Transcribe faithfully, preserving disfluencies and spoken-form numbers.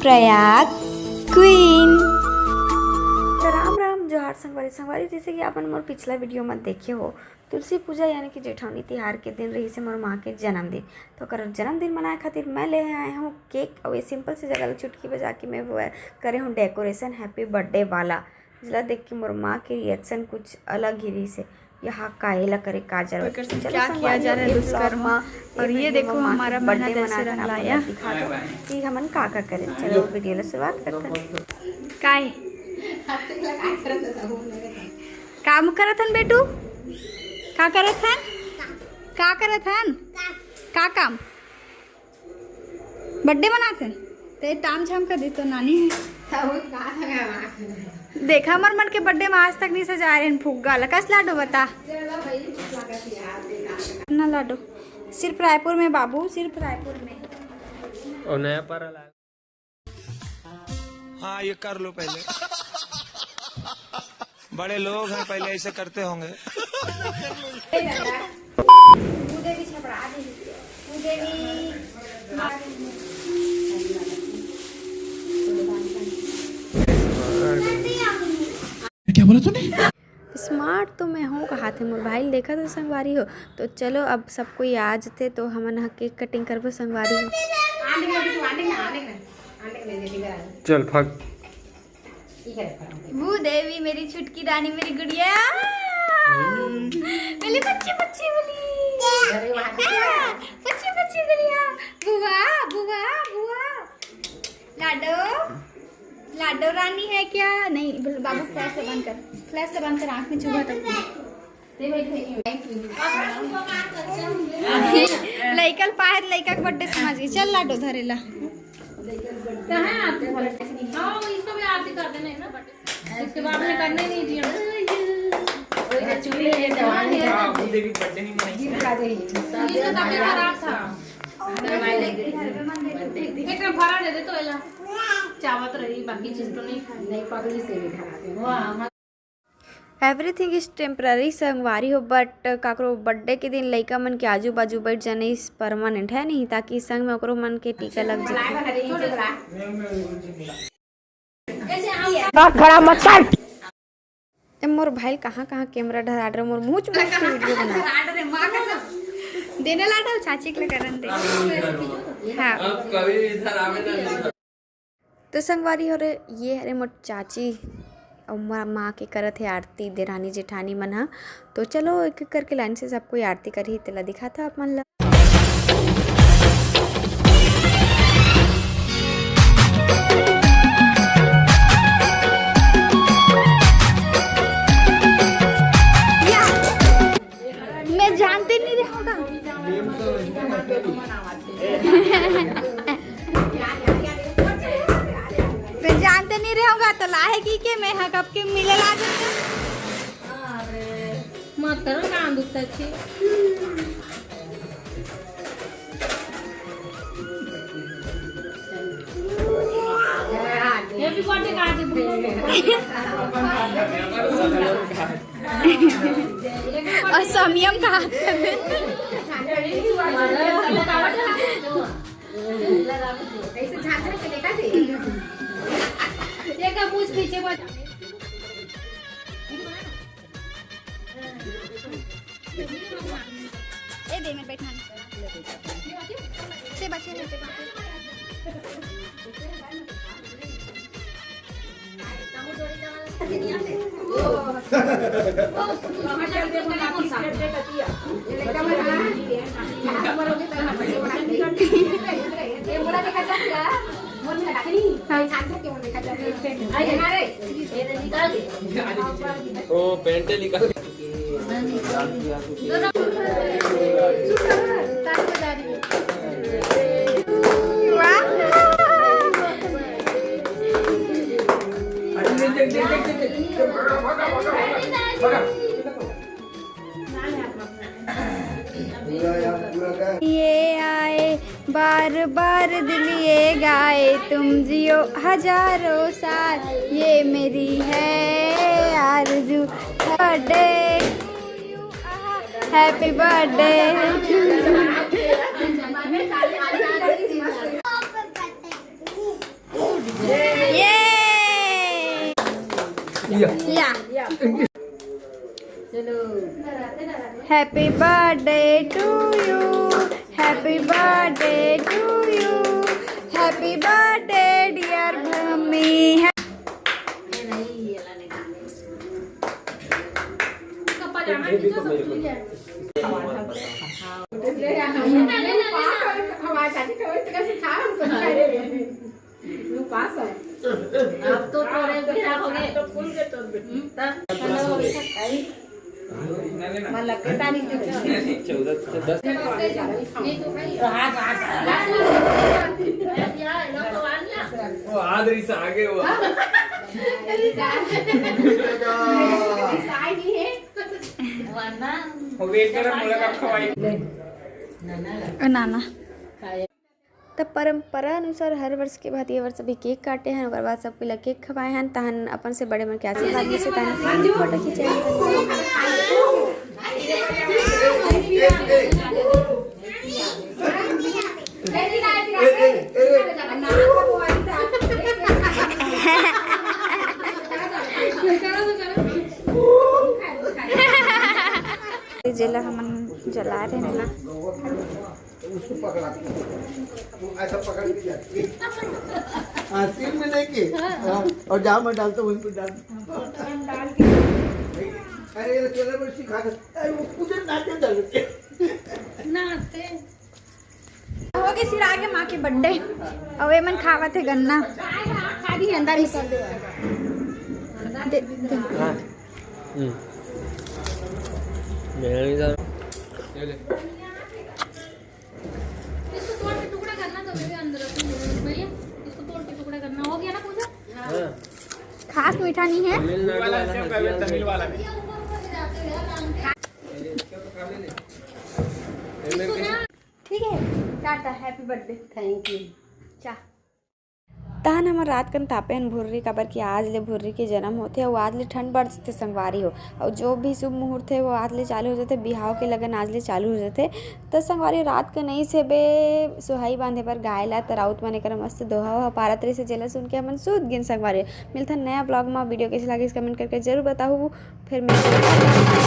Prayag queen. तो राम राम, जोहार संगवारी। संगवारी, जैसे कि आपन मोर पिछला वीडियो में देखे हो, तुलसी पूजा यानी कि जेठौनी तिहार के दिन रहिस हे मोर माँ के जन्मदिन। तो ओकर जन्मदिन मनाए खातिर मैं ले आए हूँ केक, और ये सिंपल सी जगह ला चुटकी बजा के मैं वो करे हूँ डेकोरेशन हैप्पी बर्थडे वाला, जेला देख के मोर माँ के रिएक्शन कुछ अलग ही रहिस हे। यहाँ का एला करे का जरूरत? ओकर से चलो क्या किया संगवारी जा रहा है ये दुष्कर्म? Vlog मा, और ये ये video देखो मा माँ हमारा के मैना birthday जैसे मनाकर रंग आप मन लाया। ला दिखा दो कि हमन का का करे। चलो वीडियो ला शुरुआत करते हैं। काय? काम करत हन बेटू? का करत हन? का करत हन? का काम? बर्थडे मनात हन? ते ताम झाम कर दी तो नानी है। देखा, हमर मन के बर्थडे में आज तक नहीं सजाए रहन फुग्गा ला। कस लाडो बता? ना लाडो, सिर्फ रायपुर में बाबू, सिर्फ रायपुर में। और नया पारा ला। हाँ, ये कर लो पहले। बड़े लोग हैं, पहले ऐसे करते होंगे। क्या बोला तूने? स्मार्ट तो मैं हूँ कहा थे मोर भाई, देखा तो संगवारी हो। तो चलो, अब सब कोई आ जते तो हमन ह केक कटिंग करबो संगवारी हो। चल भाग। भू देवी, मेरी छुटकी रानी, मेरी गुड़िया, मेरी बच्ची बच्ची बोली, बच्ची बच्ची गुड़िया, बुआ बुआ बुआ। लाडो, लाडो रानी है क्या? नहीं, बोल, बाबू, फ्लैश बंद कर, फ्लैश बंद कर, आँख में चुभा तक। लइका ल पाहे, लइका के बर्थडे समझ गई। चल लाडो, धरे ला। कहाँ है आपके घर? हाँ, इसको भी आरती कर देना है ना, बर्थडे। इसके बाद में करने नहीं दिया। इसका तबीयत खराब था। एक भरा दे दे तो एला। चावत रही, बाकी चीज तो नहीं खाई। नहीं, पगली से भी धरा दे। Everything is temporary संगवारी हो, but काकरो बर्थडे के दिन लइका मन के आजू बाजू बैठ जाना इस परमानेंट है नहीं, ताकि संग में ओकरो मन के टीका लग जाए। बड़ा मत कर। ए, मोर भाई कहाँ कहाँ कैमरा धरा रहे, मोर मुँह मुँह के वीडियो बना। देने लाडो, चाची के लिए करन दे। हाँ। अब कभी इधर आवे ना। तो संगवारी हो रे, ये हरे मोर चाची और माँ, माँ के करत हे आरती, देरानी जेठानी मन ह। तो चलो, एक एक करके लाइन से सब कोई आरती करही, तेला दिखाता आप मन ला। मैं जानते नहीं रहूँगा। मैं जानते नहीं रहूँगा तो लाहे की के मैं हाँ कब के मिले ला जाऊँगा। मत करो काम दुखता छी। Happy birthday कहा दे। और समियम का हाथ कर दे। ऐसे झांझा के देखा थे। देखा, मुझ पीछे बच- ए दे, मैं बैठना नहीं। से बचे, से बचे। ओ, पैंटे निकाल। ये आए बार बार दिल ये गाए, तुम जियो हजारों साल, ये मेरी है आरज़ू। Birthday, happy birthday. या। चलो। Happy birthday to you, happy birthday to you, happy birthday dear भूमि। हमारे शादी का वही तरह से था, हम सब। तू पास है। अब तो तोरे बेरा हो गए। तो फूल के तोड़ दे। हम्म, तब। हेलो। मैं लगे तारीख के। चौदह से दस। नहीं तो भाई। तो हाथ, हाथ। वो हाथ रिसा आगे वो। रिसा नहीं है। वरना। वो वेट कर, मुलाकात खवाई। नाना। त परंपरा अनुसार हर वर्ष के भांति ये वर्ष भी केक काटे हन, ओकर बाद सब कोई ला केक खवाए हन, तहन अपन से बड़े मन के आशीर्वाद मिलथे, तहन फोटो खींचे हन। जेला हमन जला रहे हैं ना। उसको पकड़ा, वो ऐसा पकड़ के जाती है। हाँ, सील में लेके, हाँ, और जहाँ मैं डालता हूँ, वहीं पे डाल। अरे, ये चलो, मैं सिखा दे। अरे, वो कुछ ना के डाल के। नाचते। हो गई सिर आगे माँ के बर्थडे। अब ये मन खावत है गन्ना। खा दी अंदर ही कर दे। दे, दे। हाँ। हम्म। मेरा नहीं था। इसको तोड़ के टुकड़ा करना तो मेरे अंदर रखो, भैया, इसको तोड़ के टुकड़ा करना। हो गया ना पूजा? हाँ। खास मीठा नहीं है। तमिलनाडु वाला सेव का भी, तमिल वाला भी। ठीक है, Tata, happy birthday। Thank you। चा। तहन हमर रात कन तापे हन भुर्री, काबर कि आज ले भुर्री के जन्म होथे अउ आज ले ठंड बढ़ जथे संगवारी हो। अउ जो भी शुभ मुहूर्त हे, वो आज ले चालू हो जथे, बिहाव के लगन आज ले चालू हो जथे। त संगवारी, रात के नई से बे सोहाई बांधे बर गाय ला, त राउत मन एकर मस्त दोहा वोहा पारत रहिस हे, जेला सुन के हमन सूत गिन संगवारी। मिलथन नया vlog मा। Video कइसे लागिस, comment करके जरूर बताहू। फिर मिलथन।